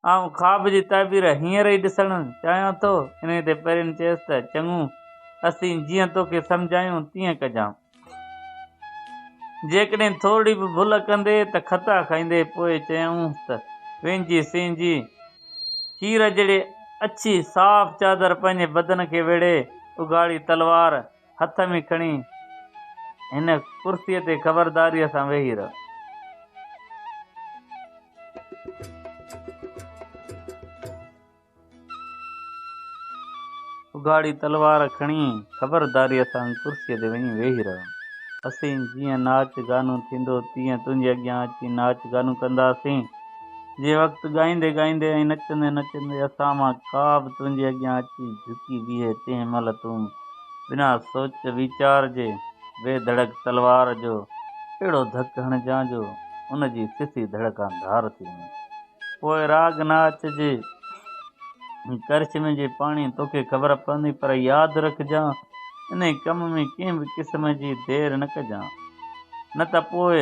آئون خواب جي تعبير هينئر ئي ڏسڻ چاهيان ٿو. انهيء تي پرين چيس ته، چڱو، اسين جيئن توکي سمجهايون تيئن ڪجان. جيڪڏهن ٿورڙي به ڀل ڪندين ته خطا کائيندين. پوء چيائونس ته، وينجهي سينجهي کير جهڙي اڇي صاف چادر پنهنجي بدن کي ويڙهي، اگهاڙي تلوار هٿ ۾ کڻي هن ڪرسيء تي خبرداريء سان ويهي رهه. اگهاڙي تلوار کڻي خبرداريء سان ڪرسيء تي وڃي ويهي رهه. اسين جيئن ناچ گانو ٿيندو تيئن تنهنجي اڳيان اچي ناچ گانو ڪنداسين. جنهن وقت ڳائيندي ڳائيندي ۽ نچندي نچندي اسان مان ڪا به تنهنجي اڳيان اچي جهڪي بيهي تنهن مهل تون بنا سوچ ويچار جي بي ڌڙڪ تلوار جو اهڙو ڌڪ هڻجان جو ان جي سسي ڌڙ کان ڌار ٿي وڃي. پوء راڳ ناچ جي ڪرشمي جي پاڻي توکي خبر پوندي پر ياد رکجان انهي ڪم ۾ ڪنهن به قسم جي دير نه ڪجان نه ته پوء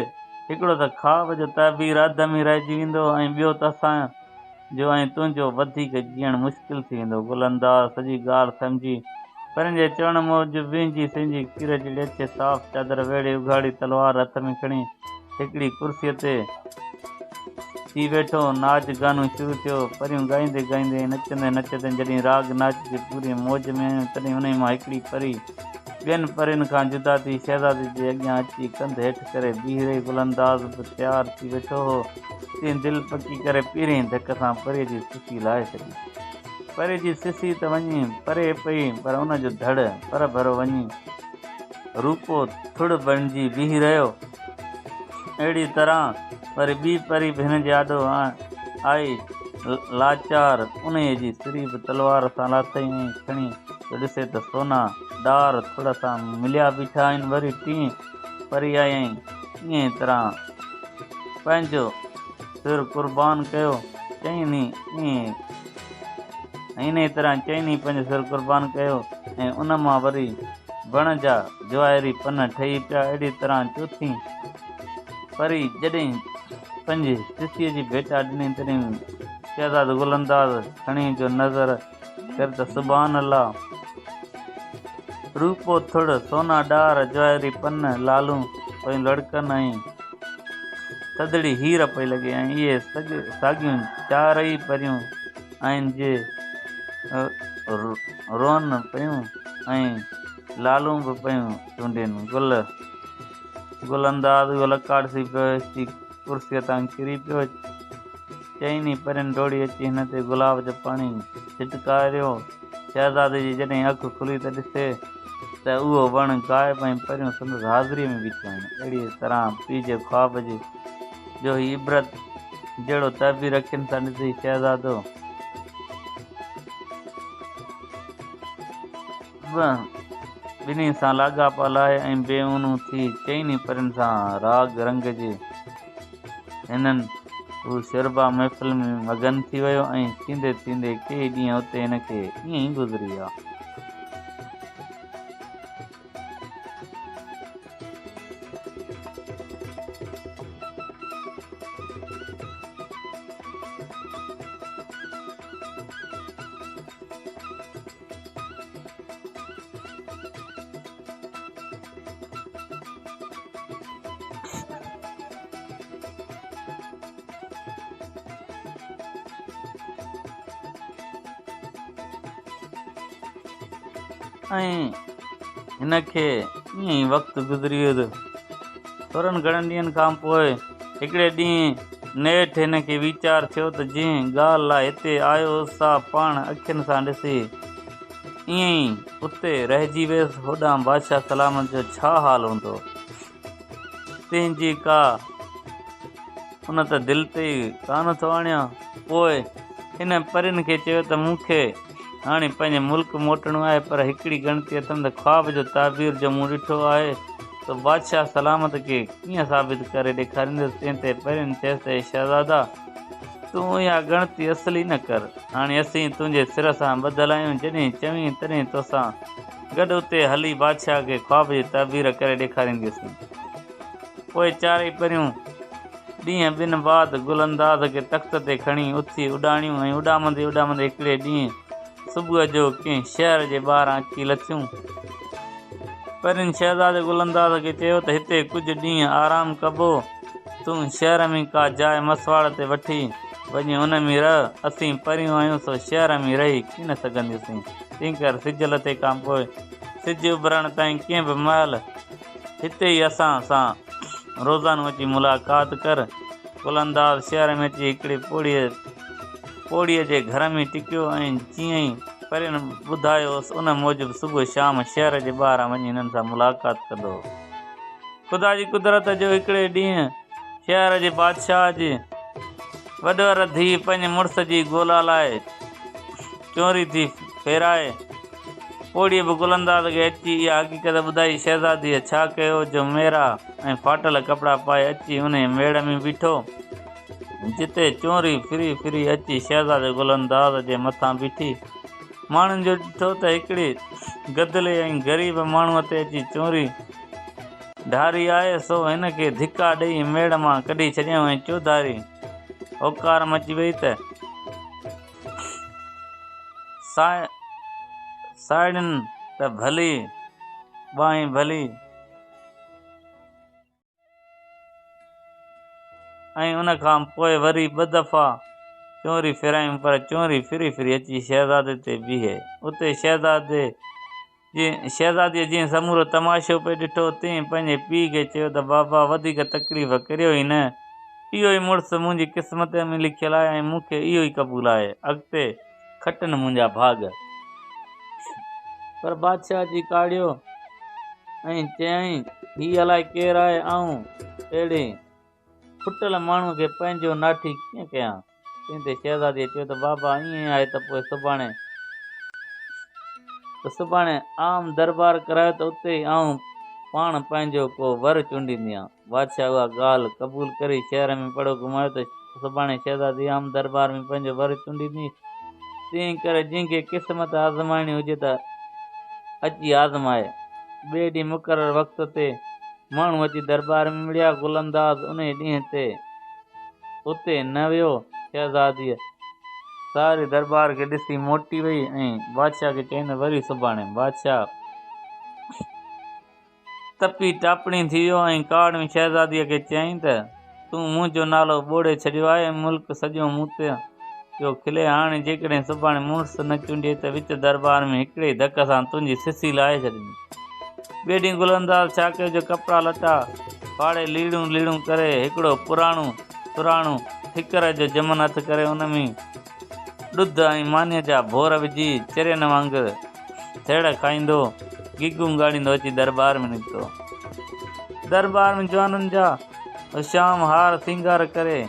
هڪڙو ته خواب جو تعبير اڌ ۾ رهجي ويندو ۽ ٻيو ته اسان جو ۽ تنهنجو وڌيڪ جيئڻ مشڪل ٿي ويندو. گل انداز سڄي ڳالهه سمجهي پرين جي چوڻ موجب وهنجي سهنجي کير جهڙي اڇي صاف چادر ويڙهي اگهاڙي تلوار هٿ ۾ کڻي هڪڙي ڪرسيء تي ٿي ويٺو. ناچ گانو شروع ٿيو. پريون ڳائيندي ڳائيندي ۽ نچندي نچندي جڏهن راڳ ناچ جي پوريء موج ۾ آيون، تڏهن انهيء مان هڪڙي پري ٻين پرين کان جدا ٿي شهزادي جي اڳيان اچي ڪنڌ هيٺ ڪري بيهي رهي. گل انداز به تيار ٿي ويٺو هو، تنهن دل پڪي ڪري پهرئين ڌڪ سان پريء جي سسي لاهي ڇڏي. پريء جي سسي ته وڃي پري پئي، پر ان جو ڌڙ پرڀرو وڃي روپو ٿڙ بڻجي بيهي رهيو. اهڙيء طرح وري ٻي پري به هن جي آڏو آئي. لاچار انهيء جي سري به تلوار سان لاٿائين ۽ کڻي جو ڏسي ته سونا ڏار ٿڙ سان مليا بيٺا آهن. وري ٽين پري آئي ۽ انهيء طرح پنهنجو سر قربان ڪيو. چئني ائين ۽ انهيء طرح چئني پنهنجو سر قربان ڪيو ۽ ان مان وري وڻ جا جواهري پن ٺهي پيا. اهڙيء طرح چوٿين پري جڏهن پنهنجي سسيء جي ڀيٽا ڏني، تڏهن شهزادو گل انداز کڻي جو نظر ڪري ته سبحان الله! روپو ٿڙ، سونا ڏار، جواهري پن، لالون پيون لڙڪن ۽ ٿڌڙي هير پئي لڳي ۽ اهي ساڳيون چارئي پريون آهن جي روئن پيون ۽ لالون به پيون چونڊين. گل گل انداز اهو لڪاڙسي پيو اچي ڪرسيء تان ڪري پيو. چئني پرين ڊوڙي اچي هن تي گلاب جو پاڻي ڇٽڪاريو. شهزادي جي جڏهن اک کلي ته ڏسي ته اهو وڻ غائب ۽ پريون سندس حاضريء ۾ بيٺيون آهن. اهڙيء طرح پيء جي خواب جي جو هي عبرت جهڙو تعبير اکين سان ڏسي شهزادو به ٻنهي سان لاڳاپا لاهي ۽ بي اونو ٿي چئني پرين سان راڳ رنگ جي هنن هو شربا محفل ۾ مگن ٿي ويو ۽ ٿيندي ٿيندي ڪيئي ڏينهن اتي هن کي ائين ئي گذري ويا. ۽ هن کي ائين ئي وقت گذري ويو. ٿورن گهڻن ڏينهن کان پوء هڪڙي ڏينهن نيٺ هن کي ويچار ٿيو ته جنهن ڳالهه لاء هتي آيو هوس سا پاڻ اکين سان ڏسي ائين ئي اتي رهجي ويس. هوڏانهن بادشاهه سلامت جو ڇا حال هوندو، تنهن جي ڪا ان ته دل تي ئي ڪانه ٿو آڻيان. پوء هن پرين کي چيو ته مون کي هاڻي پنهنجي ملڪ موٽڻو آهي، پر هڪڙي ڳڻتي اٿم ته خواب جو تعبير جو مون ڏٺو آهي، سو بادشاهه سلامت کي ڪيئن ثابت ڪري ڏيکاريندس؟ تنهن تي پرين چيس ته اي شهزادا! تون اها ڳڻتي اصل ئي نه ڪر. هاڻي اسين تنهنجي سر سان ٻڌل آهيون، جڏهن چوين تڏهن توسان گڏ اتي هلي بادشاهه کي خواب جي تعبير ڪري ڏيکارينديسين. پوء چارئي پريون. ڏينهن ٻن بعد گل انداز کي تخت تي کڻي اٿي اڏاڻيون ۽ اڏامندي اڏامندي هڪڙي ڏينهن صبح جو ڪنهن شهر جي ٻاهران اچي لٿيون. پرين شهزادي گل انداز کي چيو ته هتي ڪجهه ڏينهن آرام ڪبو، تون شهر ۾ ڪا جاء مسواڙ تي وٺي وڃي ان ۾ رهه، اسين پريون آهيون سو شهر ۾ رهي ڪين سگهنديونسين، تنهنڪري سج لٿي کان پوء سج اڀرڻ تائين ڪنهن به مهل هتي ئي اسان سان روزانو اچي ملاقات ڪر. گل انداز شهر ۾ اچي هڪڙي پوڙهيء جي گهر ۾ ٽڪيو ۽ جيئن ئي پرين ٻڌايو هوس، ان موجب صبح شام شهر جي ٻاهران وڃي هنن سان ملاقات ڪندو هو. خدا جي قدرت جو هڪڙي ڏينهن شهر جي بادشاهه جي وڏور ڌيء پنهنجي مڙس جي ڳولا لاء چونري ٿي ڦيرائي. پوڙهيء به گل انداز کي اچي اها حقيقت ٻڌائي. شهزاديء ڇا ڪيو جو ميرا ۽ ڦاٽل ڪپڙا پائي اچي انهيء ميڙ ۾ بيٺو، جتي چونري ڦري ڦري اچي شهزادي گل انداز جي مٿان بيٺي. ماڻهن جو ڏٺو ته هڪڙي گدلي ۽ غريب ماڻهوء تي اچي چونري ڍاري آهي، سو هن کي ڌڪا ڏيئي ميڙ مان ڪڍي ڇڏيائون ۽ چوڌاري هوڪار مچي ويئي ته. ساهيڙين ته ڀلي، ٻانهين ڀلي ۽ ان کان پوء وري ٻه دفعا چونري ڦيرايائون، پر چونري ڦري ڦري اچي شهزادي تي بيهي. اتي شهزادي شهزاديء جنهن سمورو تماشو پئي ڏٺو، تنهن پنهنجي پيء کي چيو ته بابا وڌيڪ تڪليف ڪريو ئي نه، اهو ئي مڙس منهنجي قسمت ۾ لکيل آهي ۽ مون کي اهو ئي قبول آهي، اڳتي کٽن منهنجا ڀاڳ. پر بادشاهه اچي ڪاڙهيو ۽ چيائين، هي الائي ڪير آهي، آئون اهڙي ڦٽل ماڻهوء کي پنهنجو ناٺي ڪيئن ڪيان؟ تنهن تي شهزاديء چيو ته بابا ائين آهي ته پوء سڀاڻي ته سڀاڻي عام دربار ڪرايو ته اتي ئي آئون پاڻ پنهنجو ڪو ور چونڊينديان. بادشاهه اها ڳالهه قبول ڪري شهر ۾ پڙهو گهمايو ته سڀاڻي شهزادي عام دربار ۾ پنهنجو ور چونڊيندي، تنهن ڪري جنهن کي قسمت آزمائڻي هجي ته اچي آزمائي. ٻئي ڏينهن مقرر وقت تي ماڻهو اچي درٻار ۾ مڙيا. گل انداز انهيء ڏينهن تي اتي نه ويو. شهزاديء ساري درٻار کي ڏسي موٽي وئي ۽ بادشاهه کي چيائين ته وري سڀاڻي. بادشاهه تپي ٽاپڻي ٿي ويو ۽ ڪاوڙ ۾ شهزاديء کي چيائين ته تون منهنجو نالو ٻوڙي ڇڏيو آهي ۽ ملڪ سڄو مون تي پيو کلي. هاڻي جيڪڏهن سڀاڻي مڙس نه چونڊيئي ته وچ درٻار ۾ هڪڙي ئي ڌڪ سان تنهنجي سسي لاهي ڇڏيندس. ٻئي ڏينهن گل انداز ڇا ڪيو جو ڪپڙا لٽا ڦاڙي ليڙون ليڙون ڪري هڪڙو پراڻو سراڻو ٺڪر جو جمن هٿ ڪري ان ۾ ڏڌ ۽ مانيء جا ڀور وجهي چرين وانگر ٿيڙ کائيندو گيگون ڳاڙيندو اچي درٻار ۾ نڪتو. درٻار ۾ جوانن جا هشام هار سينگار ڪري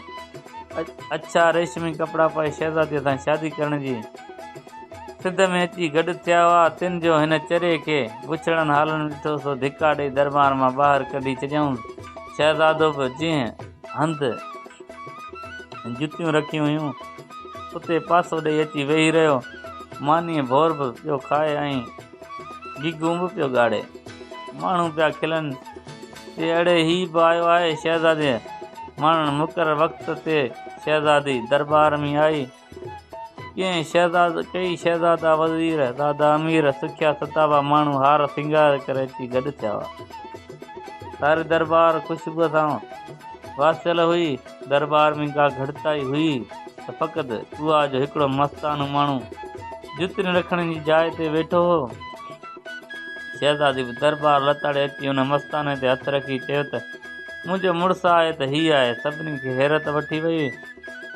اڇا ريشمي ڪپڙا پائي شهزاديء سان شادي ڪرڻ جي سڌ ۾ اچي گڏ ٿيا هئا، تن جو هن چريي کي بڇڙن حالن ۾ ڏٺو، سو ڌڪا ڏيئي درٻار مان ٻاهر ڪڍي ڇڏيائونس. شهزادو به جنهن هنڌ جتيون رکيون هيون، اتي پاسو ڏيئي اچي ويهي رهيو. مانيء ڀور به پيو کائي ۽ گيگون به پيو ڳاڙي. ماڻهو پيا کلن، چي اڙي هي به آيو آهي. شهزاديء ماڻڻ مقرر وقت تي شهزادي درٻار ۾ آئي. ڪئين شهزادا، ڪيئي شهزادا، وزير، زادا، امير، سکيا ستابا ماڻهو هار سينگار ڪري اچي گڏ ٿيا هئا. ساري درٻار خوشبوء سان واسيل هئي. درٻار ۾ ڪا گهٽتائي هئي ته فقط اها جو هڪڙو مستانو ماڻهو جتين رکڻ جي جاء تي ويٺو هو. شهزادي به درٻار لتاڙي اچي ان مستاني تي هٿ رکي چيو ته منهنجو مڙس آهي ته هي آهي. سڀني کي حيرت وٺي وئي.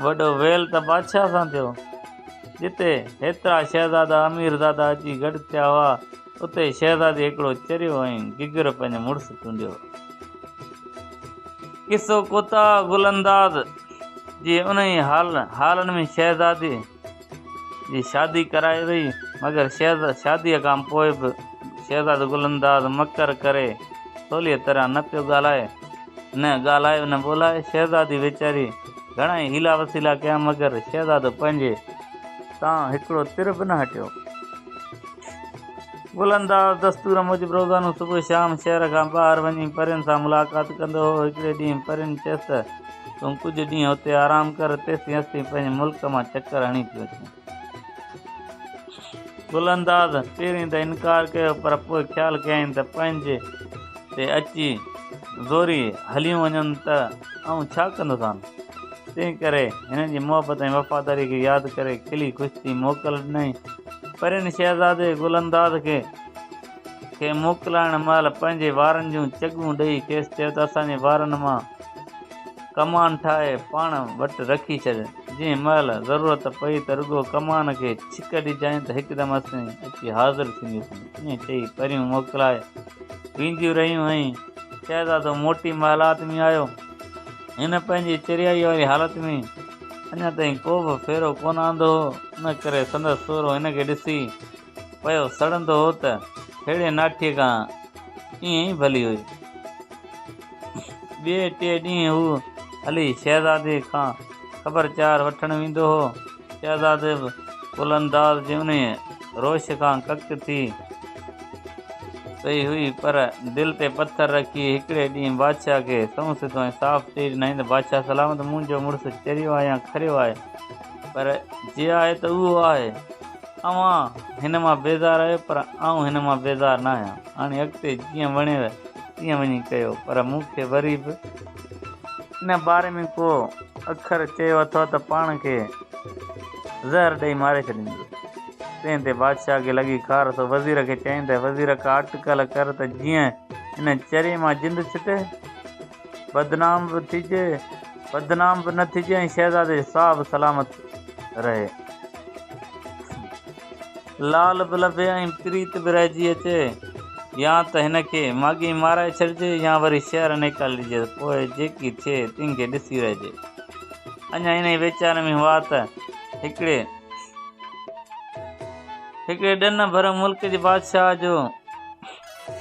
وڏو ويل ته بادشاهه سان ٿيو. جتي هيترا شهزادا اميرزادا اچي گڏ ٿيا هئا، اتي شهزادي هڪڙو چريو ۽ گگر پنهنجو مڙس چونڊيو. قصو ڪوتاهه گل انداز جي انهيء حالن ۾ شهزادي جي شادي ڪرائي وئي، مگر شاديء کان پوء به شهزادو گل انداز مڪر ڪري سوليء طرح نه پيو ڳالهائي. نه ڳالهايو نه ٻولهايو. شهزادي ويچاري گهڻائي حيلا وسيلا ڪيا، مگر شهزادو پنهنجي تان هڪڙو تر به نه هٽيو. گل انداز دستور موجب روزانو صبح شام شهر کان ٻاهر وڃي پرين سان ملاقات ڪندو هو. هڪڙي ڏينهن پرين چيس ته. تون ڪجهه ڏينهن اتي آرام ڪر، تيسين اسين پنهنجي ملڪ مان چڪر هڻي ٿيون اچون. گل انداز پهرين ته انڪار ڪيو، پر پوء خيال ڪيائين ته پنهنجي تي اچي زوري هليون وڃن ته آئون ڇا ڪندوسان؟ تنهن ڪري هنن جي محبت ۽ وفاداريء کي ياد ڪري کلي خوش ٿي موڪل ڏنائين. پرين شهزادي گل انداز کي کي موڪلائڻ مهل پنهنجي وارن جون چڳون ڏيئي کيس چيو ته اسان جي وارن مان ڪمان ٺاهي پاڻ وٽ رکي ڇڏ، جنهن مهل ضرورت پئي ته رڳو ڪمان کي ڇڪ ڏجانء ته هڪدم اسين اچي حاضر ٿينديونسين. ائين چئي پريون موڪلائي وينديون رهيون ۽ شهزادو موٽي محلات ۾ آيو. هن پنهنجي چريائيء واري حالت ۾ اڃا تائين ڪو به ڦيرو ڪونه آندو هو، ان ڪري سندس سهرو هن کي ڏسي پيو سڙندو هو ته ههڙي ناٺيء کان ائين ئي ڀلي هئي. ٻئي ٽئين ڏينهن هو هلي شهزادي کان خبر چار وٺڻ ويندو هو. شهزادي به گل انداز جي انهيء روش کان ڪڪ ٿي پئي هئي، پر دل تي پٿر رکي هڪڙي ڏينهن بادشاهه کي سنئون سڌو ۽ صاف چئي ڏنائين ته بادشاهه سلامت، منهنجو مڙس چريو آهي يا کريو آهي، پر جي آهي ته اهو آهي. اوهان هن مان بيزار آهيو، پر آئون هن مان بيزار ناهيان. هاڻي اڳتي جيئن وڻيو تيئن وڃي ڪيو، پر مون کي وري به ان باري ۾ ڪو اکر چيو اٿو ته پاڻ کي زهر ڏئي ماري ڇڏيندس. تنهن تي بادشاهه کي لڳي خار، سو وزير کي چيائين ته وزير ڪا اٽڪل ڪر ته جيئن ان چريي مان جند ڇٽي، بدنام به ٿجي، بدنام به نه ٿجي ۽ شهزادي جو ساهه به سلامت رهي. لال به لڀي ۽ پريت به رهجي اچي. يا ته هن کي ماڳهين مارائي ڇڏجي يا وري شهر نيڪالي ڏجي ته پوء جيڪي ٿئي تنهن کي ڏسي رهجي. اڃا انهيء ويچار ۾ هئا ته هڪڙي هڪڙي ڏن ڀر ملڪ جي بادشاهه جو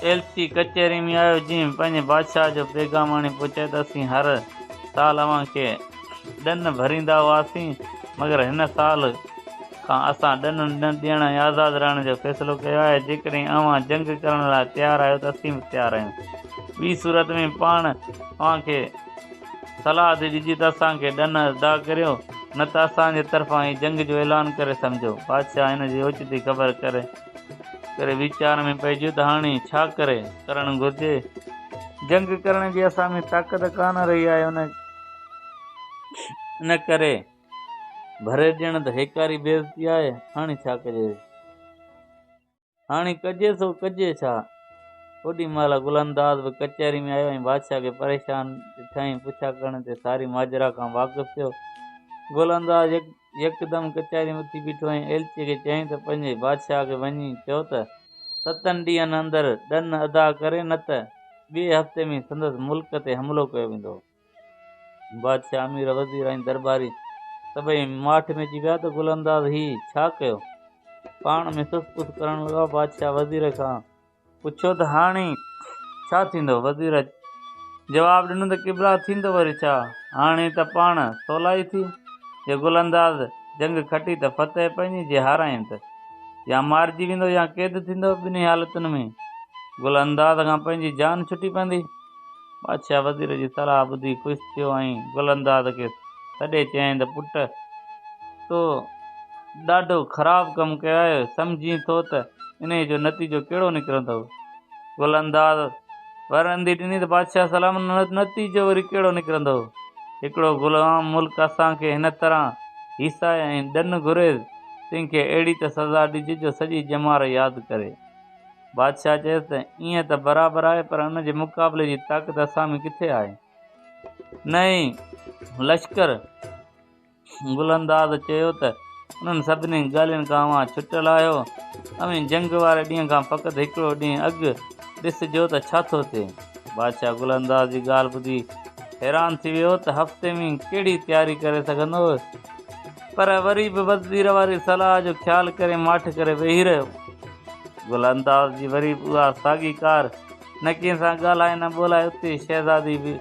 ايلچي ڪچهري ۾ آيو، جنهن پنهنجي بادشاهه جو پيغام آڻي پهچايو ته اسين هر سال اوهان کي ڏن ڀريندا هئاسين، مگر هن سال کان اسان ڏن نه ڏيڻ ۽ آزاد رهڻ جو فيصلو ڪيو آهي. جيڪڏهن اوهان جنگ ڪرڻ لاء تيار آهيو ته اسين به تيار آهيون. ٻي صورت ۾ پاڻ اوهان کي صلاح ٿي ڏجي ته اسان کي ڏن ادا ڪريو، نه ته اسان جي طرفان هي جنگ جو اعلان ڪري سمجهو. بادشاهه هن جي اوچتي خبر ڪري ڪري ويچار ۾ پئجي ويو ته هاڻي ڇا ڪري ڪرڻ گهرجي. جنگ ڪرڻ جي اسان ۾ طاقت ڪانه رهي آهي، ان ڪري ڀري ڏيڻ ته هيڪاري بيعزتي آهي، هاڻي ڇا ڪجي؟ هاڻي ڪجي سو ڪجي ڇا؟ اوڏي مهل گل انداز به ڪچهري ۾ آيو ۽ بادشاهه کي پريشان ڏٺائين، پڇا ڪرڻ تي ساري ماجرا کان واقف ٿيو. گل انداز يڪدم ڪچهري ۾ اٿي بيٺو ۽ ايلچيء کي چيائين ته پنهنجي بادشاهه کي وڃي چئو ته ستن ڏينهن اندر ڏن ادا ڪري نه ته ٻئي هفتي ۾ سندس ملڪ تي حملو ڪيو ويندو. بادشاهه، امير، وزير ۽ درٻاري سڀئي ماٺ ۾ اچي ويا ته گل انداز هي ڇا ڪيو؟ پاڻ ۾ سس پس ڪرڻ لڳا. بادشاهه وزير کان پڇيو ته هاڻي ڇا ٿيندو؟ وزير جواب ڏنو ته قبلا ٿيندو وري ڇا؟ هاڻي ته پاڻ سولائي ٿي، جي گل انداز جنگ کٽي ته فتح پنهنجي، جي هارايائين ته يا مارجي ويندو يا قيد ٿيندو، ٻنهي حالتن ۾ گل انداز کان پنهنجي جان ڇٽي پوندي. بادشاهه وزير جي صلاح ٻڌي خوش ٿيو ۽ گل انداز کي سڏي چيائين ته پٽ تو ڏاڍو خراب ڪم ڪيو آهي، سمجهين ٿو ته انهيء جو نتيجو ڪهڙو نڪرندو؟ گل انداز ورندي ڏني ته بادشاهه سلامت نتيجو وري ڪهڙو نڪرندو؟ هڪڙو غلام ملڪ اسان کي هن طرح هيسائي ۽ ڏن گهري، تنهن کي اهڙي ته سزا ڏجي جو سڄي ڄمار ياد ڪري. بادشاهه چيس ته ائين ته برابر آهي پر ان جي مقابلي جي طاقت اسان ۾ ڪٿي آهي؟ نه ئي لشڪر. گل انداز چيو ته انهن سڀني ڳالهين کان اوهان ڇٽل آهيو. اوهين جنگ واري ڏينهن کان فقط هڪڙو ڏينهن اڳ ڏسجو ته ڇا ٿو ٿئي. بادشاهه گل انداز جي ڳالهه ٻڌي حيران ٿي ويو ته هفتي ۾ ڪهڙي تياري ڪري سگهندو. پر وري به وزير واري صلاح جو خيال ڪري ماٺ ڪري ويهي رهيو. گل انداز جي وري به اها ساڳي ڪار، نه ڪنهن سان ڳالهائي نه ٻولهائي. اتي شهزادي به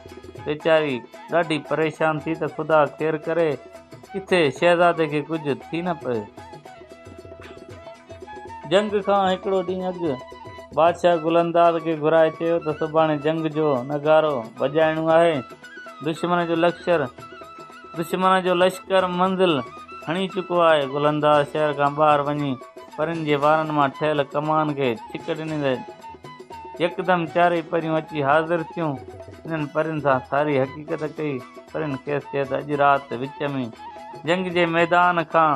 ويچاري ڏاڍي پريشان ٿي ته خدا خير ڪري ڪٿي شهزادي کي ڪجهه ٿي نه پوي. جنگ کان هڪڙو ڏينهن اڳ بادشاهه گل انداز کي گهرائي چيو ته سڀاڻي جنگ جو نغارو وڄائڻو آهي. دشمن جو لشڪر دشمن جو لشڪر منزل هڻي چڪو آهي. گل انداز شهر کان ٻاهر وڃي پرين جي وارن مان ٺهيل ڪمان کي ڇڪ ڏني ته يڪدم چارئي پريون اچي حاضر ٿيون. انهن پرين سان ساري حقيقت ڪئي. پرين کيس چيو ته اڄ رات وچ ۾ جنگ جي ميدان کان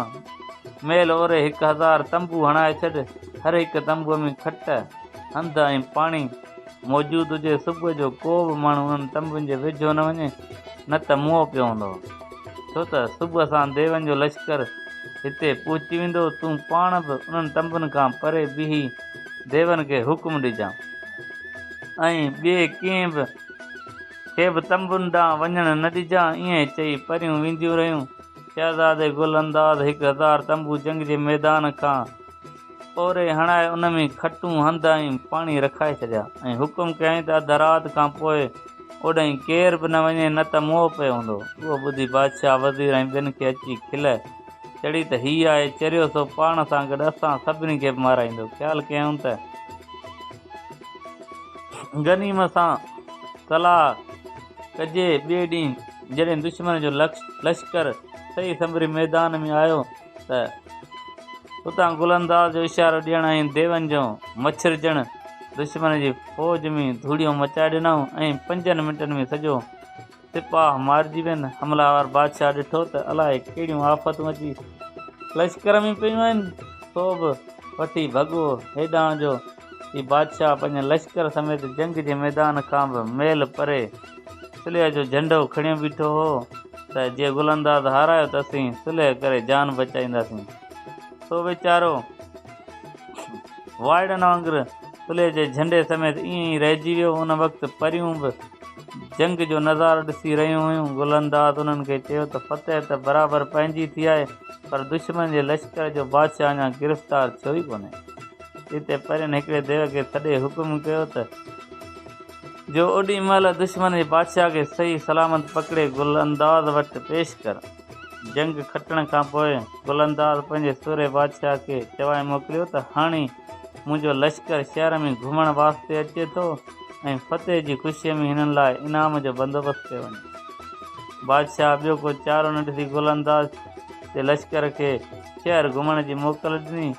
ميل اوري 1000 تنبو هڻائي ڇڏ. هر هڪ تنبوء ۾ کٽ، هنڌ ۽ پاڻي موجود هجي. صبح جو ڪو به ماڻهو انهن تنبن جي ويجهو نه وڃي، نه ته موئو پيو هوندو. ڇو ته صبح سان ديون جو لشڪر هتي پهچي ويندو. تون پاڻ به انهن تنبن کان پري بيهي ديون کي حڪم ڏجان ۽ ٻئي ڪنهن به کي به تنبن ڏانهن وڃڻ نه ڏجان. ائين چئي پريون وينديون رهيون. شهزادي گل انداز 1000 تنبو جنگ جي ميدان کان اوري هڻائي ان ۾ کٽون، هنڌ ۽ پاڻي رکائي ڇڏيا ۽ حڪم ڪيائين ته اڌ رات کان پوء اوڏانهن ڪير به نه وڃي نه ته موهه پيو هوندو. اهو ٻڌي بادشاهه، وزير ۽ ٻين کي اچي کل چڙهي ته هي آهي چريو سو پاڻ سان گڏ اسان سڀني کي به مارائيندو. خيال ڪيائون ته غنيم سان صلاح ڪجي. ٻئي ڏينهن جڏهن دشمن جو لشڪر سهي سنڀري ميدان ۾ آيو ته اتان گل انداز جو اشارو ڏيڻ ۽ ديون جو مڇرجڻ دشمن جي فوج ۾ ڌوڙيون مچائي ڏنائون ۽ پنجن منٽن ۾ سڄو سپاهه مارجي وين. حمله آور بادشاهه ڏٺو ته الائي ڪهڙيون آفتون اچي لشڪر ۾ پيون آهن، سو به وٺي ڀڳو. هيڏانهن جو هي بادشاهه پنهنجي لشڪر سميت جنگ جي ميدان کان به ميل پري صلح جو جهنڊو کڻيو بيٺو هو ته جي گل انداز هارايو ته اسين صلح ڪري جان بچائينداسين. سو ويچارو وائڙن وانگر صلح جي جهنڊي سميت ائين ئي رهجي ويو. ان وقت پريون به جنگ جو نظارو ڏسي رهيون هيون. گل انداز انهن کي چيو ته فتح ته برابر پنهنجي ٿي آهي پر دشمن جي لشڪر جو بادشاهه اڃا گرفتار ٿيو ئي ڪونهي. اتي پرين هڪڙي ديو کي سڏي حڪم ڪيو ته جو اوڏي مهل دشمن جي بادشاهه کي صحيح سلامت پڪڙي گل انداز وٽ پيش ڪر. جنگ کٽڻ کان پوء گل انداز پنهنجي سهري بادشاهه کي چوائي موڪليو ته هاڻي منهنجو لشڪر شهر ۾ گهمڻ واسطي اچي ٿو ۽ فتح جي خوشيء ۾ هنن لاء انعام جو بندوبست ڪيو وڃي. بادشاهه ٻيو ڪو چارو نه ڏسي گل انداز جي لشڪر کي شهر گهمڻ جي موڪل ڏني.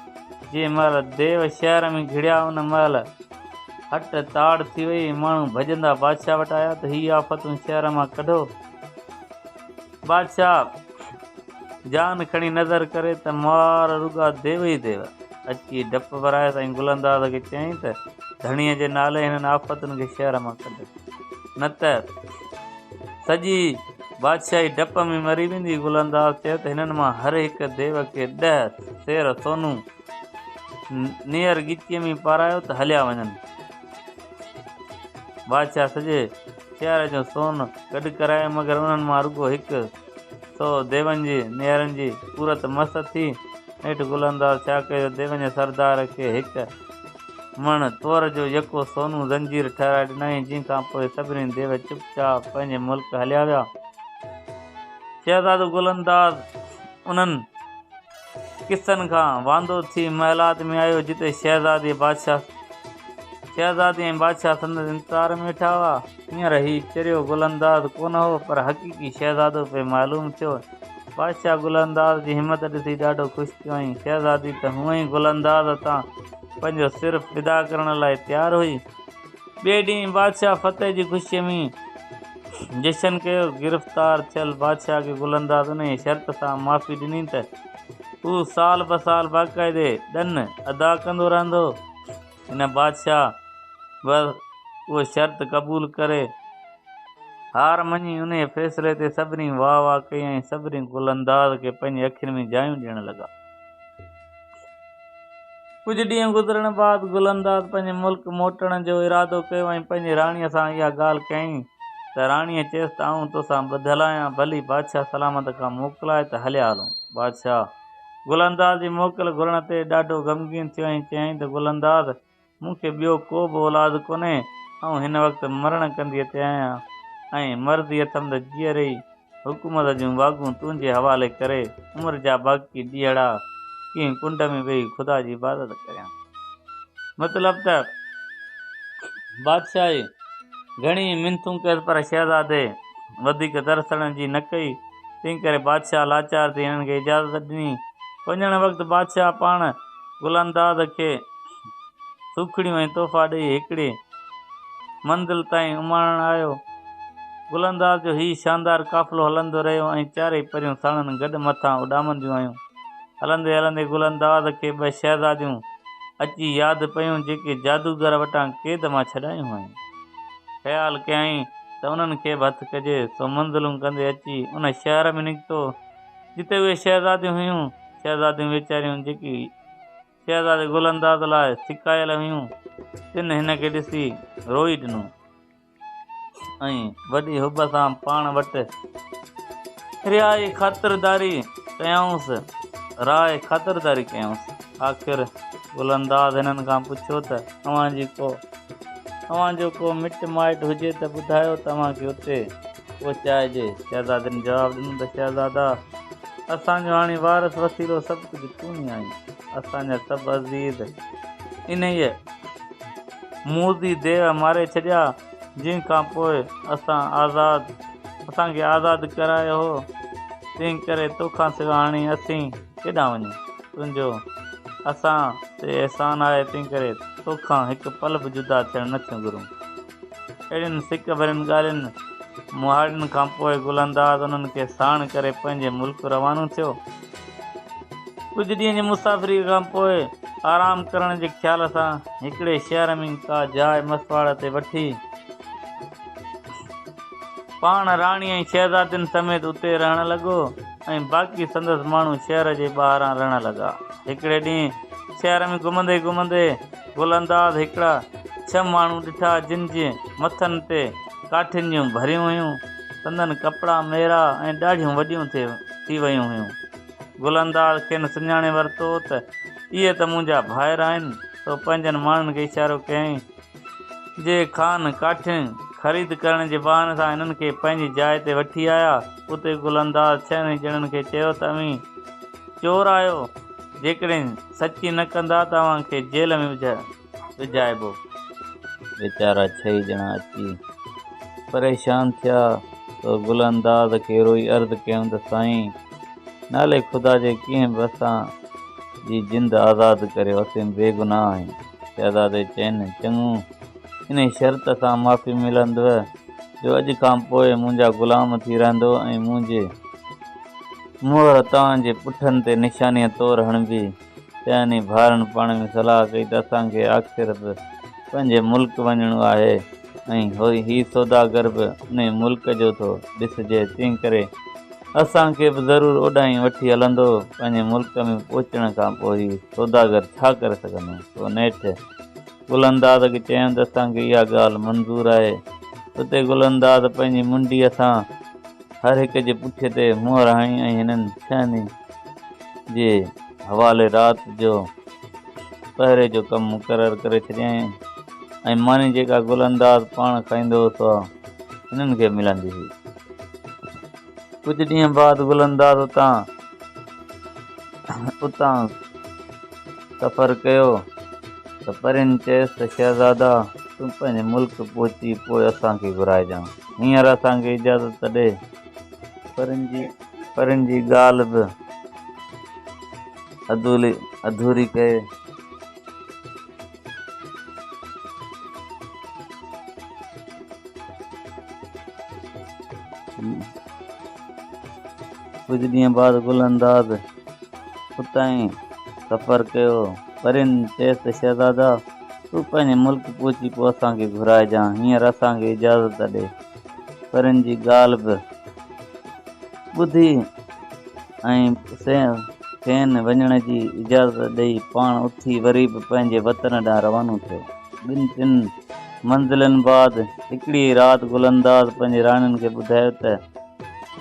جنهن مهل ديو شهر ۾ گهڙيا ان مهل هٽ تاڙ ٿي وئي ۽ ماڻهو ڀڄندا بادشاهه وٽ آيا ته هي آفتون شهر مان ڪڍو. بادشاهه جان کڻي نظر ڪري ته مار رڳا ديو ئي ديو. اچي ڊپ ورايس ۽ گل انداز کي چيائين ته ڌڻيء جي نالي هنن آفتن کي شهر مان ڪڍ نه ته سڄي بادشاهي ڊپ ۾ مري ويندي. گل انداز چيو ته هنن مان هر هڪ ديو کي 10 سير سونو نيئر ڳچيء ۾ پارايو ته هليا وڃن. بادشاهه سڄي شهر جو سون گڏ ڪرايو، مگر انهن مان رڳو 100 ديون جي نيئرن جي پورت مس ٿي. نيٺ گل انداز ڇا ڪيو جو ديون جي سردار کي هڪ مڻ تور جو يڪو سونو زنجير ٺهرائي ڏنائين، جنهن کان پوء سڀني ديو چپ چاپ پنهنجي ملڪ هليا ويا. شهزادو گل انداز انهن قصن کان واندو ٿي محلات ۾ آيو، جتي شهزادي ۽ بادشاهه سندس انتظار ۾ ويٺا هئا. هينئر هي چريو گل انداز ڪونه هو، پر حقيقي شهزادو پئي معلوم ٿيو. بادشاهه گل انداز جي همت ڏسي ڏاڍو خوش ٿيو ۽ شهزادي ته هونئن ئي گل انداز تان پنهنجو سر فدا ڪرڻ لاء تيار هئي. ٻئي ڏينهن بادشاهه فتح جي خوشيء ۾ جشن ڪيو. گرفتار ٿيل بادشاهه کي گل انداز انهيء شرط سان معافي ڏني ته هو سال بسال باقاعدي ڏن ادا ڪندو رهندو. هن بادشاهه به اهو شرط قبول ڪري هار مڃي. انهيء فيصلي تي سڀني واهه واهه ڪئي ۽ سڀني گل انداز کي پنهنجي اکين ۾ جايون ڏيڻ لڳا. ڪجهه ڏينهن گذرڻ بعد گل انداز پنهنجي ملڪ موٽڻ جو ارادو ڪيو ۽ پنهنجي راڻيء سان اها ڳالهه ڪيائين ته راڻيء چيس ته آئون توسان ٻڌل آهيان، ڀلي بادشاهه سلامت کان موڪلائي ته هليا هلون. بادشاهه گل انداز جي موڪل گهرڻ تي ڏاڍو غمگين ٿيو ۽ چيائين ته گل انداز! مون کي ٻيو ڪو به اولاد ڪونهي، آئون هن وقت مرڻ ڪنڌيء تي آهيان ۽ مرضي اٿم ته جيئري ئي حڪومت جون واڳون تنهنجي حوالي ڪري عمر جا باقي ڏينهڙا ڪنهن ڪنڊ ۾ ويهي خدا جي عبادت ڪريان. مطلب ته بادشاهه گهڻي ئي منٿون ڪيس پر شهزادي وڌيڪ ترسڻ جي نه ڪئي. تنهن ڪري بادشاهه لاچار ٿي هنن کي اجازت ڏني. وڃڻ وقت بادشاهه پاڻ گل انداز کي سوکڙيون ۽ تحفا ڏيئي هڪڙي منزل تائين اماڻڻ آيو. گل انداز جو هي شاندار قافلو هلندو رهيو ۽ چارئي پريون ساڻن گڏ مٿان اڏامنديون آيون. هلندي هلندي گل انداز کي ٻه شهزاديون اچي ياد پيون، جيڪي جادوگر وٽان قيد مان ڇڏايون هيون. خيال ڪيائين ته انهن کي به هٿ ڪجي، سو منزلون ڪندي اچي ان شهر ۾ نڪتو، جتي اهي شهزاديون هيون. شهزاديون ويچاريون جيڪي شهزادي گل انداز لاء سڪايل هيون، تن هن کي ڏسي روئي ڏنو ۽ وڏي حب سان پاڻ وٽ رهائي خاطرداري ڪيائونس. راء خاطرداري ڪيائونس. آخر گل انداز هنن کان پڇيو ته اوهان جي ڪو اوهان جو ڪو مٽ مائٽ هجي ته ٻڌايو ته اوهان کي اتي پهچائجي. شهزادين جواب ڏنو ته شهزادا! اسان جو هاڻي وارث وسيلو سڀ ڪجهه تون ئي آهين. اسان جا سڀ عزيز انهيء موذي ديو ماري ڇڏيا، جنهن کان پوء اسان آزاد اسان کي آزاد ڪرايو هو، تنهن ڪري توکان سواء هاڻي اسين ڪيڏانهن وڃون؟ تنهنجو اسان تي احسان آهي، تنهنڪري توکان هڪ پل به جدا ٿيڻ نه ٿيون گهرون. اهڙين سڪ ڀرين ڳالهين مهاڙين کان پوء گل انداز انهن کي ساڻ ڪري پنهنجي ملڪ روانو ٿيو. ڪجهه ڏينهن جي مسافريء کان پوء آرام ڪرڻ جي خيال سان هڪڙي شهر ۾ ڪا جاء مسواڙ تي وٺي، پاڻ راڻي ۽ شهزادين سميت اتي رهڻ لڳو ۽ باقي سندس ماڻهو شهر جي ٻاهران رهڻ لڳا. هڪڙي ڏينهن شهر ۾ گهمندي گهمندي گل انداز هڪڙا ڇهه ماڻهو ڏٺا، جن جي مٿن تي ڪاٺين جون ڀريون هيون. سندن ڪپڙا ميرا ۽ ڏاڙهيون وڏيون ٿي ويون هيون. گل انداز کين سڃاڻي ورتو ته اهي ته منهنجا ڀائر آهن، سو پنهنجن ماڻهن کي اشارو ڪيائين. جي خان ڪاٺين خريد ڪرڻ جي بهاني سان هنن کي پنهنجي جاء تي وٺي آيا. اتي گل انداز ڇهن ئي ڄڻن کي چيو ته اوهين چور آهيو، جيڪڏهن سچي نه ڪندا ته اوهان کي جيل ۾ وجهائبو. ويچارا ڇهه ئي ڄڻا اچي پريشان ٿيا، سو گل انداز کي روئي عرض ڪيائون ته سائين! نالي خدا جي ڪنهن به اسان جي جند آزاد ڪريو، اسين بيگناهه آهيون. شهزادي چين، چڱو، انهيء شرط سان معافي ملندء جو اڄ کان پوء منهنجا غلام ٿي رهندؤ ۽ منهنجي مهر توهان جي پٺن تي نشانيء طور هڻبي. چئن ئي ڀائرن پاڻ ۾ صلاح ڪئي ته اسان کي آخر به پنهنجي ملڪ وڃڻو آهي ۽ هي سوداگر به انهيء ملڪ جو ٿو ڏسجي، تنهنڪري اسان کي به ضرور اوڏانهن وٺي هلندو. پنهنجي ملڪ ۾ پهچڻ کان پوء هي سوداگر ڇا ڪري سگهندو؟ سو نيٺ گل انداز کي چيائون ته اسان کي اها ڳالهه منظور آهي. اتي گل انداز پنهنجي منڊيء سان هر هڪ جي پٺيء تي مهر هڻي ۽ هنن ڇهن جي حوالي رات جو پهري جو ڪم مقرر ڪري ڇڏيائين ۽ ماني جيڪا گل انداز پاڻ کائيندو هو سا هنن کي ملندي هئي. ڪجهه ڏينهن بعد گل انداز اتان اتان سفر ڪيو ته پرين چيس ته شهزادا تون پنهنجي ملڪ پهچي پوء اسان کي گهرائجان، هينئر اسان کي اجازت ته ڏي. پرين جي پرين جي ڳالهه به اڌوري ڪئي. ڪجهه ڏينهن بعد گل انداز اتان ئي سفر ڪيو. پرين چيس ته شهزادا! تون پنهنجي ملڪ پهچي پوء اسان کي گهرائجان، هينئر اسان کي اجازت ڏي. پرين جي ڳالهه به ٻڌي ۽ کين وڃڻ جي اجازت ڏئي پاڻ اٿي وري به پنهنجي وطن ڏانهن روانو ٿيو. ٻن ٽن منزلن بعد هڪڙيء رات گل انداز پنهنجي راڻين کي ٻڌايو ته،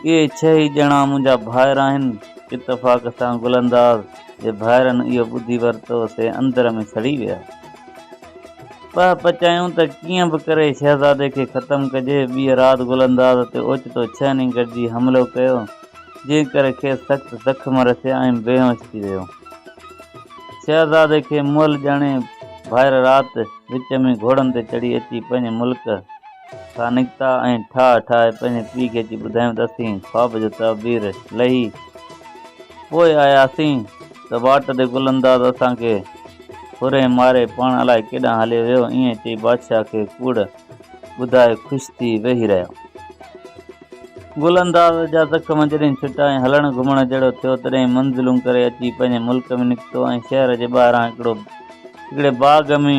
اهي ڇهه ئي ڄڻا منهنجا ڀائر آهن. اتفاق سان گل انداز جي ڀائرن اهو ٻڌي ورتو، سي اندر ۾ سڙي ويا. پهه پچايون ته ڪيئن به ڪري شهزادي کي ختم ڪجي. ٻيء رات گل انداز تي اوچتو ڇهن ئي گڏجي حملو ڪيو، جنهن ڪري کيس سخت زخم رسيا ۽ بيهوش ٿي ويو. شهزادي کي مئل ڄاڻي ڀائر رات وچ ۾ گهوڙن تي چڙهي اچي پنهنجي ملڪ کان نڪتا ۽ ٺاهه ٺاهي پنهنجي پيء کي اچي ٻڌايائون ته اسين خواب جو تعبير لهي پوء آياسين ته واٽ تي گل انداز اسان کي ڦري ماري پاڻ الائي ڪيڏانهن هليو ويو. ائين چئي بادشاهه کي ڪوڙ ٻڌائي خوش ٿي ويهي رهيا. گل انداز جا زخم جڏهن ڇٽا ۽ هلڻ گهمڻ جهڙو ٿيو، تڏهن منزلون ڪري اچي پنهنجي ملڪ ۾ نڪتو ۽ شهر جي ٻاهران هڪڙو هڪڙي باغ ۾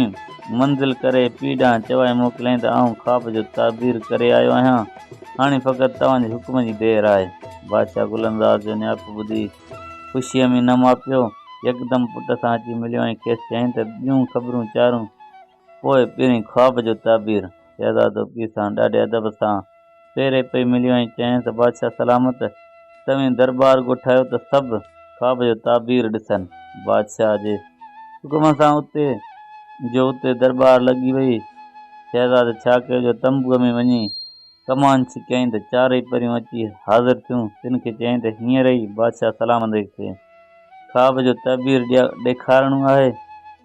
منزل ڪري پيء ڏانهن چوائي موڪليائين ته آئون خواب جو تعبير ڪري آيو آهيان، هاڻي فقط توهان جي حڪم جي دير آهي. بادشاهه گل انداز جو نياپو ٻڌي خوشيء ۾ نه ماپيو، يڪدم پٽ سان اچي مليو ۽ کيس چيائين ته ٻيون خبرون چارون پوء پهرين خواب جو تعبير. شهزادو پيء سان ڏاڍي ادب سان پيري پئي مليو ۽ چيائين ته بادشاهه سلامت، توهين درٻار ڳوٺايو ته سڀ خواب جو تعبير ڏسن. بادشاهه جي حڪم سان اتي جو اتي درٻار لڳي وئي. شهزادي ڇا ڪيو جو تنبوء ۾ وڃي ڪمان ڇڪيائين ته چارئي پريون اچي حاضر ٿيون، تن کي چيائين ته هينئر ئي بادشاهه سلامت کي خواب جو تعبير ڏيکارڻو آهي،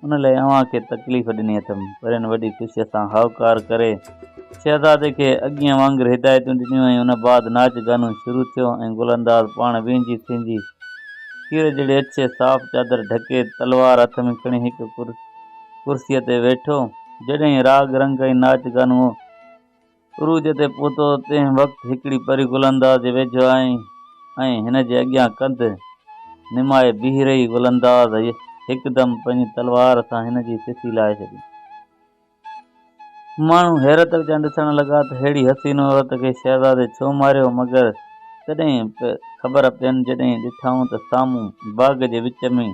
ان لاء اوهان کي تڪليف ڏني اٿم. پرين وڏي خوشيء سان هائوڪار ڪري شهزادي کي اڳينء وانگر هدايتون ڏنيون ۽ ان بعد ناچ گانو شروع ٿيو ۽ گل انداز پاڻ وينجهي سينجهي کير جهڙي اڇي صاف چادر ڍڪي تلوار هٿ ۾ کڻي هڪ ڪرسيء تي ويٺو. جڏهن راڳ رنگ ۽ ناچ گانو عروج تي پهتو، تنهن وقت هڪڙي پري گل انداز جي ويجهو آئي ۽ هن جي اڳيان ڪنڌ نمائي بيهي رهي. گل انداز هڪدم پنهنجي تلوار سان هن جي سسي لاهي ڇڏي. ماڻهو حيرت وچان ڏسڻ لڳا ته ههڙي حسين عورت کي شهزادي ڇو ماريو، مگر تڏهن خبر پين جڏهن ڏٺائون ته سامهون باغ جي وچ ۾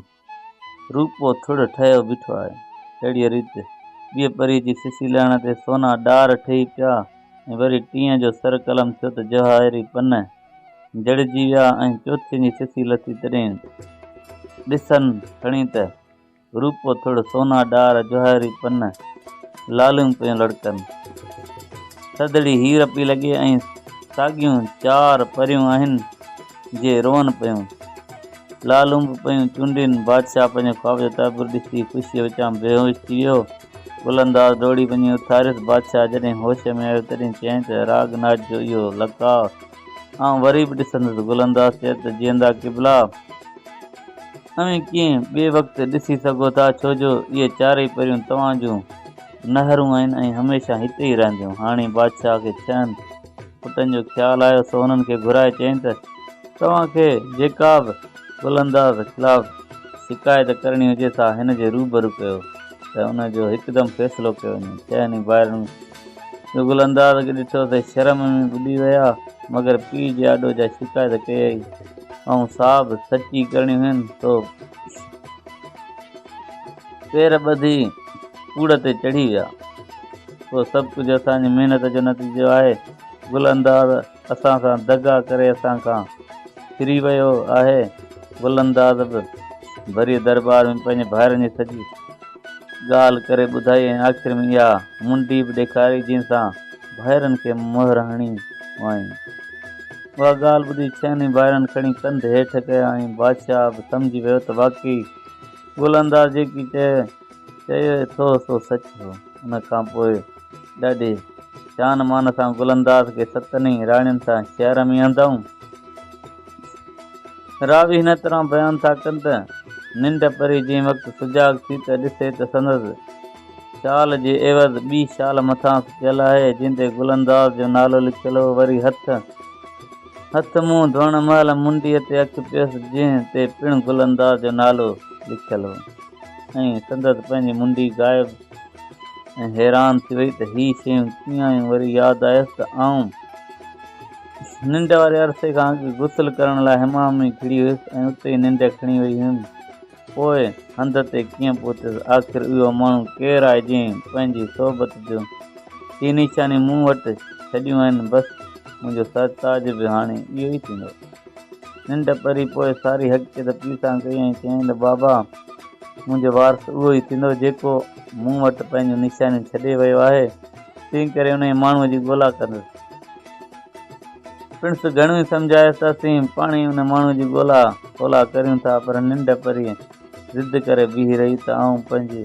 روپو ٿڙ ٺهيو بيٺو آهي. اهڙيء ريت ٻيء پريء جي سسي لهڻ تي سونا ڏار ٺهي پيا ۽ وري ٽينء جو سر قلم ٿيو ته جواهري پن جڙجي ويا ۽ چوٿين جي سسي لٿي تڏهن ڏسن کڻي ته روپو ٿڙ، سونا ڏار، جواهري پن، لاليون پيون لڙڪن. ٿڌڙي هير پئي لڳي ۽ ساڳيون چار پريون آهن جي روئن پيون. لالون به پيون چونڊين. بادشاهه پنهنجي خواب جو تعبير ڏسي خوشيء وچان بيهوش ٿي ويو. گل انداز ڊوڙي وڃي اٿاريس. بادشاهه جڏهن هوش ۾ آيو تڏهن چيائين ته راڳ ناچ جو اهو لقاء آئون وري به ڏسندس. گل انداز چيو ته جيئندا قبلا! اوهين ڪنهن ٻئي وقت ڏسي سگهو ٿا، ڇو جو اهي چارئي پريون توهان جون نهرون آهن ۽ هميشه هتي ئي رهنديون. هاڻي بادشاهه کي ڇهن پٽن جو خيال آيو، سو انهن کي گهرائي چيائين ته توهان کي جيڪا به گل انداز خلاف شڪايت ڪرڻي هجي سا هن جي روبرو ڪيو ته ان جو هڪدم فيصلو ڪيو وڃي. ڇهن ئي ڀائرن جو گل انداز کي ڏٺو ته شرم ۾ ٻڏي ويا، مگر پيء جي آڏو جا شڪايت ڪئي ۽ سا به سچي ڪرڻي هين، سو پير ٻڌي ڪوڙ تي چڙهي ويا. اهو سڀ ڪجهه اسان جي محنت جو نتيجو آهي. گل انداز اسان سان دغا ڪري اسان کان ڦري ويو آهي. گل انداز به ڀريء درٻار ۾ پنهنجي ڀائرن جي سڄي ڳالهه ڪري ٻڌائي ۽ آخر ۾ اها منڊي به ڏيکاري جنهن سان ڀائرن کي مهر هڻي هئائين. اها ڳالهه ٻڌي ڇهن ئي ڀائرن کڻي ڪنڌ هيٺ ڪيا ۽ بادشاهه به سمجهي ويو ته واقعي گل انداز جيڪي چيو ٿو سو سچ هو. ان کان پوء ڏاڍي شان مان سان گل انداز کي ستن ئي راڻين سان شهر ۾ آندائون. راوي هن طرح بيان ٿا ڪن ته ننڊ پري جنهن وقت سجاڳ ٿي ته ڏسي ته سندس شال جي عيوض ٻي شال مٿانئس پيل آهي، جنهن تي گل انداز جو نالو لکيل هو. وري هٿ هٿ منهن ڌوئڻ مهل منڊيء تي اک پيس، جنهن تي پڻ گل انداز جو نالو لکيل هو ۽ سندس پنهنجي منڊي غائب ۽ حيران ٿي وئي ته هي شيون ڪيئن آيون؟ وري ياد آيس ته آئون ننڊ واري عرصي کان اڳ غسل ڪرڻ لاء حمام ۾ گهڙي هيس ۽ اتي ئي ننڊ کڻي وئي هيم. پوء هنڌ تي ڪيئن پهتس؟ آخر اهو ماڻهو ڪير آهي جنهن پنهنجي صحبت جون هي نشانيون مون وٽ ڇڏيون آهن؟ بس منهنجو سرتاج به هاڻي اهو ئي ٿيندو. ننڊ پري پوء ساري حقيقت پيء سان ڪئي ۽ چيائين ته بابا! منهنجو وارث اهو ئي ٿيندو جيڪو مون وٽ پنهنجون نشانيون ڇڏي ويو آهي، تنهنڪري انهيء ماڻهوء جي ڳولا ڪندس. پڻس گهڻو ئي سمجهايس ته اسين پاڻهي ان ماڻهوء جي ڳولا ڦولا ڪريون ٿا، پر ننڊ پريء ضد ڪري بيهي رهي ته آئون پنهنجي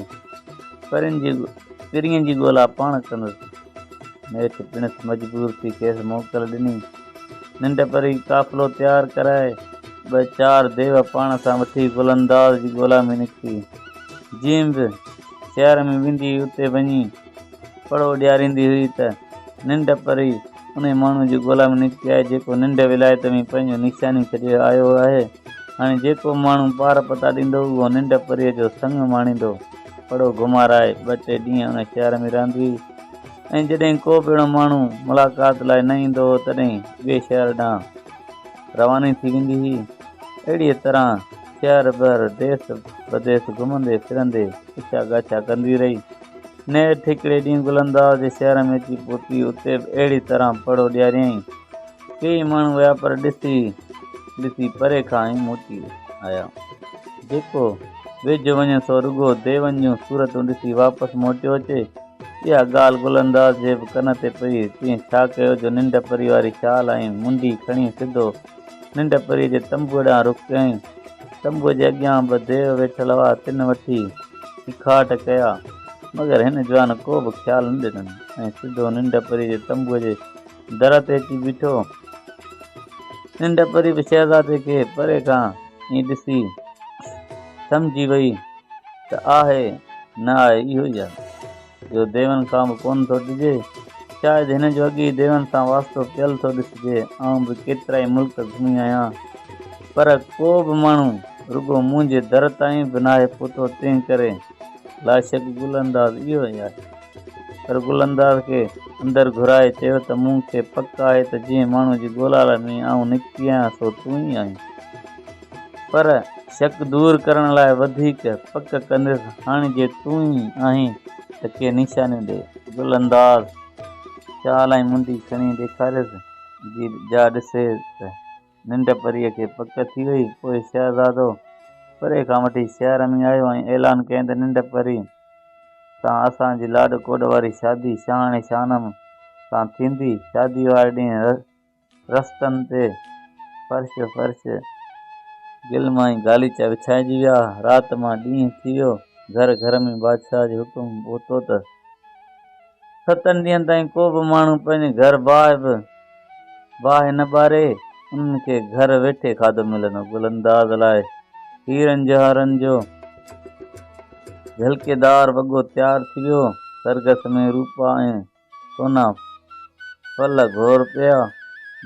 پرين جي پرينء جي ڳولا پاڻ ڪندس. نيٺ پڻس مجبور ٿي کيس موڪل ڏني. ننڊ پري قافلو تيار ڪرائي، ٻه چار ديو پاڻ سان وٺي گل انداز جي ڳولا ۾ نڪتي. جيئن به شهر ۾ ويندي هئي، اتي وڃي پڙهو ڏياريندي هئي ته ننڊ پري انهي ماڻهوء جي ڳولا ۾ نڪتي آهي، جيڪو ننڊ ولايت ۾ پنهنجون نشانيون ڇڏي آيو آهي. هاڻي جيڪو ماڻهو پار پتا ڏيندو، اهو ننڊ پريء جو سڱ ماڻيندو. پڙهو گهمارائي ٻه ٽي ڏينهن ان شهر ۾ رهندي هئي ۽ جڏهن ڪو به اهڙو ماڻهو ملاقات لاء نه ايندو هو، تڏهن ٻئي شهر ڏانهن رواني ٿي ويندي هئي. اهڙيء طرح شهر بهر، ديس بديس گهمندي ڦرندي پڇا ڳاڇا ڪندي رهي. نيٺ هڪڙي ڏينهن گل انداز جي شهر ۾ اچي پهتي. اتي به اهڙي طرح پڙهو ڏياريائين. ڪيئي ماڻهو ويا پر ڏسي ڏسي پري کان ئي موٽي آيا. جيڪو ويجهو وڃي سو رڳو ديون جون صورتون ڏسي واپس موٽيو اچي. اها ڳالهه گل انداز جي به ڪن تي پئي. تنهن ڇا ڪيو جو ننڊ پري واري شال ۽ منڊي کڻي سڌو ننڊ پريء جي تنبوء ڏانهن رخ ڪيائين. تنبوء جي اڳيان ٻه ديو ويٺل هئا، تن وٺي اکاٽ ڪيا، مگر هن جوان ڪو به خيال نه ڏنن ۽ سڌو ننڊ پريء جي تنبوء جي در تي اچي بيٺو. ننڊ پري به شهزادي کي پري کان ئي ڏسي سمجهي وئي ته آهي نه آهي اهو ئي آهي، جو ديون کان به ڪونه ٿو ڊڄي. شايد هن جو اڳي ئي ديون سان واسطو پيل ٿو ڏسجي. آئون به ڪيترائي ملڪ گهمي آهيان، پر ڪو به ماڻهو رڳو منهنجي در تائين به ناهي پهتو، تنهن ڪري لاشڪ گل انداز اهو ئي آهي. پر گل انداز کي اندر گهرائي چيو ته مون کي پڪ آهي ته جنهن ماڻهوء جي ڳولا ۾ آئون نڪتي آهيان سو تون ئي آهين. پر شڪ دور ڪرڻ لاء وڌيڪ پڪ ڪنديس. هاڻي جي تون ئي آهين ته ڪي نشانيون ڏي. گل انداز شال ۽ منڊي کڻي ڏيکاريس، جا ڏسي ته ننڊ پريء کي پڪ ٿي وئي. پوء شهزادو پري کان وٺي شهر ۾ آيو ۽ اعلان ڪيائين ته ننڊ پري سان اسان جي لاڏ ڪوڏ واري شادي شاهاڻي شانم سان ٿيندي. شاديء واري ڏينهن رستن تي فرش فرش گلم ۽ غاليچا وڇائجي ويا. رات مان ڏينهن ٿي ويو. گهر گهر ۾ بادشاهه جو حڪم پهتو ته ستن ڏينهن تائين ڪو به ماڻهو پنهنجي گهر باهه به باهه نه ٻاري، انهن کي گهر ويٺي کاڌو ملندو. گل انداز لاء هيرن جواهرن جو جهلڪيدار وڳو تيار ٿي ويو. سرگس ۾ روپا ۽ سونا ڦل گهور پيا،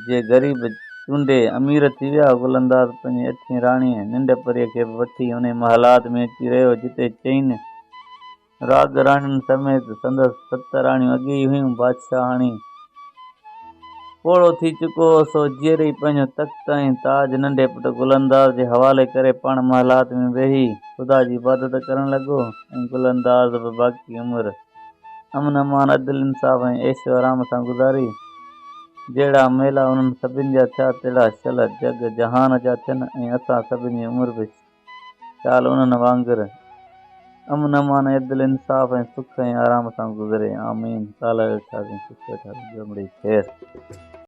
جي غريب چونڊي امير ٿي ويا. گل انداز پنهنجي اٺين راڻيء ننڊ پريء کي به وٺي انهي محلات ۾ اچي رهيو، جتي چئن راڳ راڻين سميت سندس ست راڻيون اڳي ئي هيون. بادشاهه هاڻي پوڙهو ٿي چڪو هو، سو جيئري ئي پنهنجو تخت ۽ تاج ننڍي پٽ گل انداز جي حوالي ڪري پاڻ محلات ۾ ويهي خدا جي عبادت ڪرڻ لڳو ۽ گل انداز به باقي عمر امن امان، عدل انصاف ۽ عيش و آرام سان گذاري. جهڙا ميلا انهن سڀن جا ٿيا، تهڙا شل جڳ جهان جا ٿين ۽ اسان سڀن جي عمر به شال انهن وانگر امن امان ۽ عدل انصاف ۽ سک ۽ آرام سان گذري. آمين. ڪالهه ويٺاسين، سک ويٺاسين، ٻيو مڙئي خير.